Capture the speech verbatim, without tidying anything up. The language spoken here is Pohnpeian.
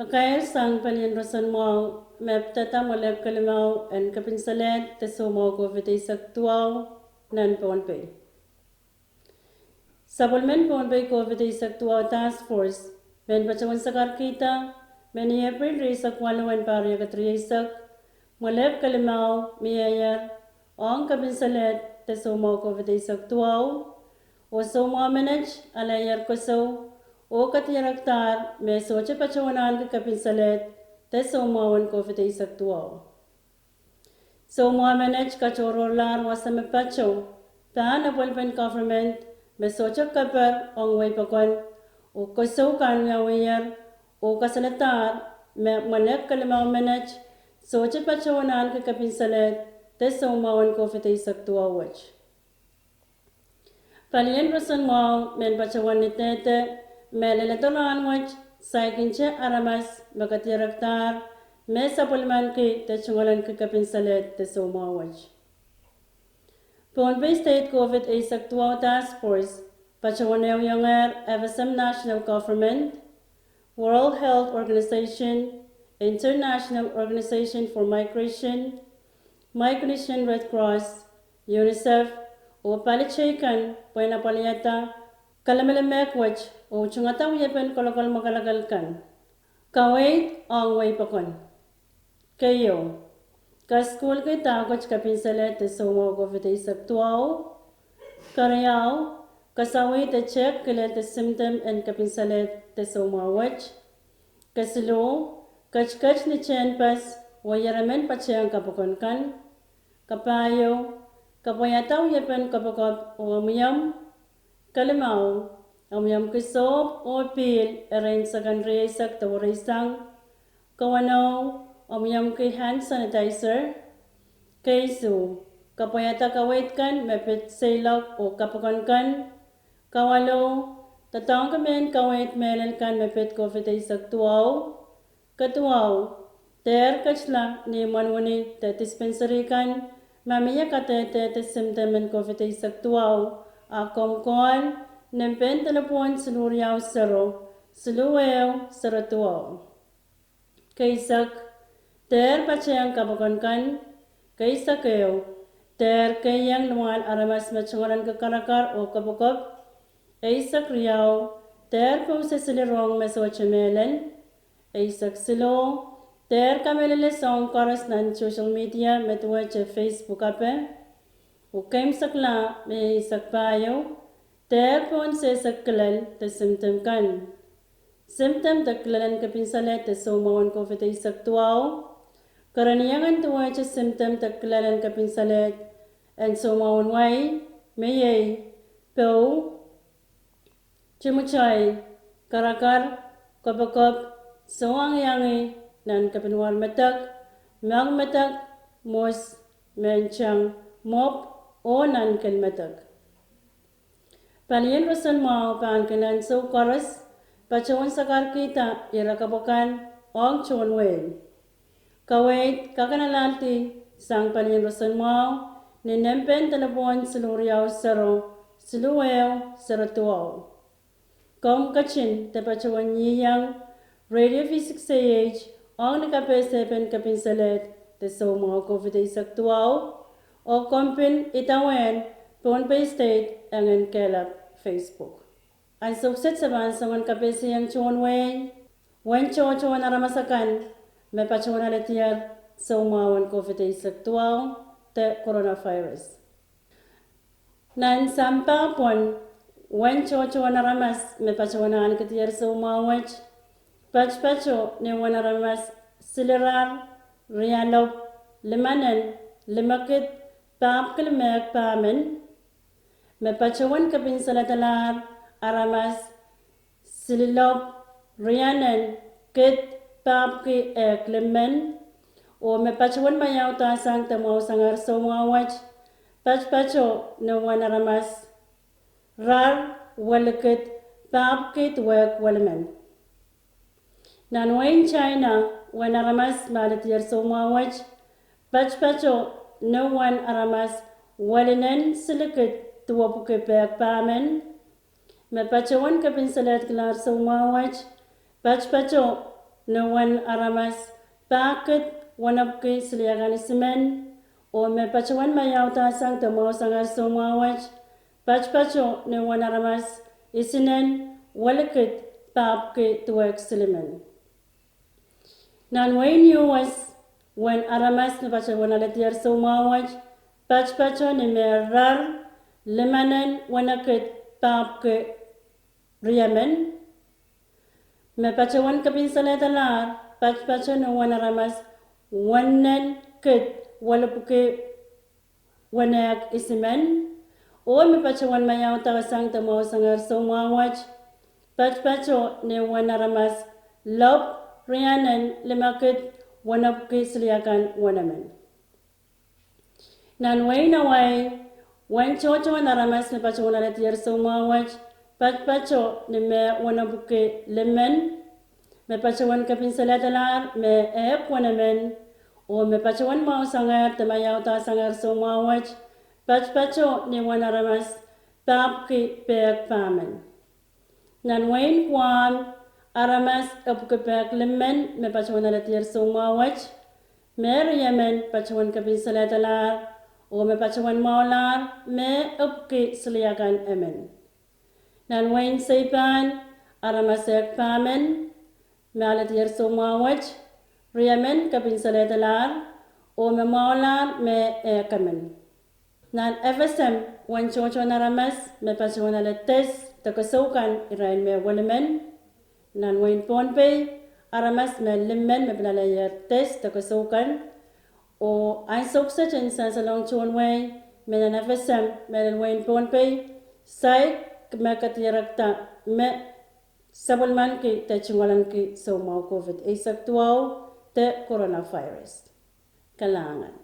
Pakair sang palien roson mwahu me pidada mwelek kelimau en kepinsalehd de soumwahu COVID eisek duwau nan Pohnpei. Sapwellimen Pohnpei COVID eisek duwau Task Force men patohwan sakarkihda me ni Epril rieisek waluh en pahr riekid rieisek, mwelek kelimau mieier ong kepinsalehd de soumwahu COVID eisek duwau, oh soumwahu menet aleier kosou oh kadirekdahr me sohte patohwan ahneki kepinsalehd de soumwahu en COVID eisek duwau. Soumwahu menet katohrohrlahr wasa me pato pahn apwalipen government me sohte keper ong wehi pokon, oh kosou kan wiawiher, oh kasalehdahr me mwelek kelimau menet sohte patohwan ahneki kepinsalehd de soumwahu en COVID eisek duwau wet. Palien roson mwahu men patohwan idehde me leledo rahn wet saikinte aramas me kadirekdahr me sapwellimanki de tungoalenki kepinsalehd de soumwahu wet. Pohnpei State COVID eisek duwau Task Force patohwan ehuyongehr FSM National Government, World Health Organization, International Organization for Migration, Micronesian Red Cross, UNICEF, oh pali teikan pwehn apwaliada kalemelemehk wet oh tungada wiepen kolokol mwakelekel kan. Kaweid ong wehi pokon. Keieu, kasukuhlki dahkot kepinsalehd de soumwahu COVID eisek duwau. Keriau, kasawih de tehk kilel de symptom en kepinsalehd de soumwahu wet. Kesiluh, ketiket ni tehnpas oh ieremen patehng kapokon kan. Kapahieu, kapwaiada wiepen kopokop oh omwiomw. Kelimau, omwiomwki sohp oh pihl erein seken rieisek de wereisang. Kawenou, omwiomwki hand sanitizer. Keisuh, kapwaiada kaweid kan me pid seiloak oh kapokon kan. Kawalu, doadoahngki mehn kaweid mehlel kan me pid COVID eisek duwau. Kaduwau, dehr ketila ni imwen wini de dispensary kan ma mie kadehde de symptom en COVID eisek duwau, a komw call nempehn delepwohn siluh riau sero, siluh ehu sero duwau. Keisek, dehr patehng kapokon kan. Keisek ehu, dehr keieng luwal aramas me tungoalenki karakar oh kopokop. Eisek riau, dehr pousesili rohng me sohte mehlel. Eisek siluh, dehr kamehlele soahng koaros nan social media me duwehte Facebook ape. Oh keimwseklahn me eisek pahieu, dehr pohn sehse kilel de symptom kan. Symptom de kilel en kepinsalehd de soumwahu en COVID eisek duwau. Kerenieng en duwehte symptom de kilel en kepinsalehd en soumwahu en wai me iei pou, timwitoi, karakar, kopokop, soangiangi, nan kepinwar medek, moang medek, mwos, mehntang, mwopw, oh nan kel medek. Palien roson mwahu pahn kin ansou koaros patohwan sakarkihda ire kepwe kan ong tohn wehi. Kaweid kak en alahldi sang palien roson mwahu ni nempehn delepwohn siluh riau sero, siluh ehu sero duwau. Komw ketin de patohwan ieiang Radio V six A H ong ni kapehsepen kepinsalehd de soumwahu COVID eisek duwau, oh komw pil idawehn Pohnpei State engen kehlap Facebook. Ansou kiset se pahn song en kapehseiong tohn wehi uwen tohtohn aramas akan me patohwan aledier soumwahu en COVID eisek duwau de coronavirus. Nan sampah pwon, uwen tohtohn aramas me patohwan ahnikedier soumwahu wet, patopato ni uwen aramas silirar, rialopw, limenen, limekid, pahpwiki limehk pahmen. Me patohwan kepinsaledalahr aramas sililopw, rianen, kid, pahpwiki ehk limmen. Oh me patohwan maiaudahsang de mwahusang ar soumwahu wet, patopato ni uwen aramas rar, welikid, pahpwiki duwehk welimen. Nan wehin China, uwen aramas me aledier soumwahu wet, patopato ni uwen aramas welinen silikid duwepwiki pehk pahmen. Me patohwan kepinsaledkilahr soumwahu wet, patopato ni uwen aramas pahkid wenepwiki siliakan isimen, oh me patohwan maiaudahsang de mwahusang soumwahu wet, patopato ni uwen aramas isinen welikid pahpwiki duwehk silimen. Nan wehin U S, uwen aramas me patohwan aledier soumwahu wet, patopato ni me rar limanen wenekid pahpwiki riemen. Me patohwan kepin salehdalahr, patopato ni uwen aramas wennen kid welipwiki wenehk isimen, oh me patohwan maiaudahsang de mwahusang soumwahu wet, patopato ni uwen aramas lop rianen limekid wenepwiki siliakan wenemen. Nan wehin Hawaii, uwen tohtohn aramas me patohwan aledier soumwahu wet, patopato ni me wenepwiki limen, me patohwan kepin salehdalahr me ehk wenemen, oh me patohwan mwahusang de maiaudahsang soumwahu wet, patopato ni uwen aramas pahpwiki pehk pahmen. Nan wehin Guam, aramas epwiki pehk limen me patohwan aledier soumwahu wet, me riemen patohwan kepin salehdalahr, oh me patohwan mwahulahr me epwiki siliakan emen. Nan wehin Saipan, aramas ehk pahmen me aledier soumwahu wet, riemen kepin salehdalahr, oh me mwahulahr me ehk emen. Nan F S M, uwen tohtohn aramas me patohwan ale test de kesou kan irail me welimen. Nan wehin Pohnpei, aramas me limen me pil aleier test de kesou kan, oh ansou kiset en sansalohng tohn wehi me nan F S M mehlel wehin Pohnpei, saik me kedirekda me sapwellimanki de tungoalenki soumwahu COVID eisek duwau de coronavirus. Kalahngan.